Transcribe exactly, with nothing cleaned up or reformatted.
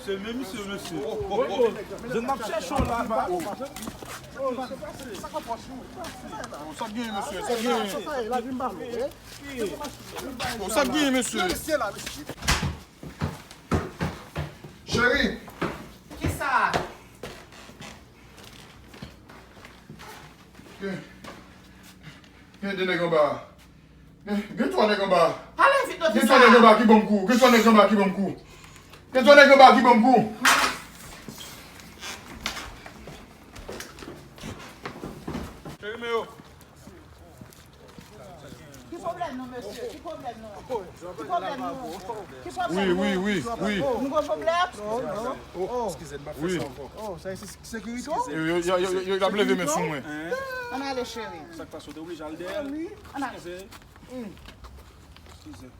Mesye, mesye, mesye. Jèn ap chèche w la, ba. Sa k genyen, mesye? Sa k genyen? Sa k genyen, mesye? Cheri. Kisa? Gen, gen de nèg anba. Gen, gen twa nèg anba. Pale vit non, kisa? Gen twa nèg anba ki ban m kou. Gen twa nèg anba ki ban m kou. Gen twa nèg anba ki ban m kou. Cheri, men yo. Ki pwoblèm nou, mesye? Ki pwoblèm nou? Ki pwoblèm nou? Ki pwoblèm nou? Wi, wi, wi, wi. Nou gen pwoblèm? Eskize, m pa fè sa ankò. Oh, sa e sekirite w? Yo, yo, yo, yo, yo, y ap leve men sou mwen. Ann ale, cheri. Sa k pase, w te oblije al dèyè l? Ann ale. Eskize. Eskize.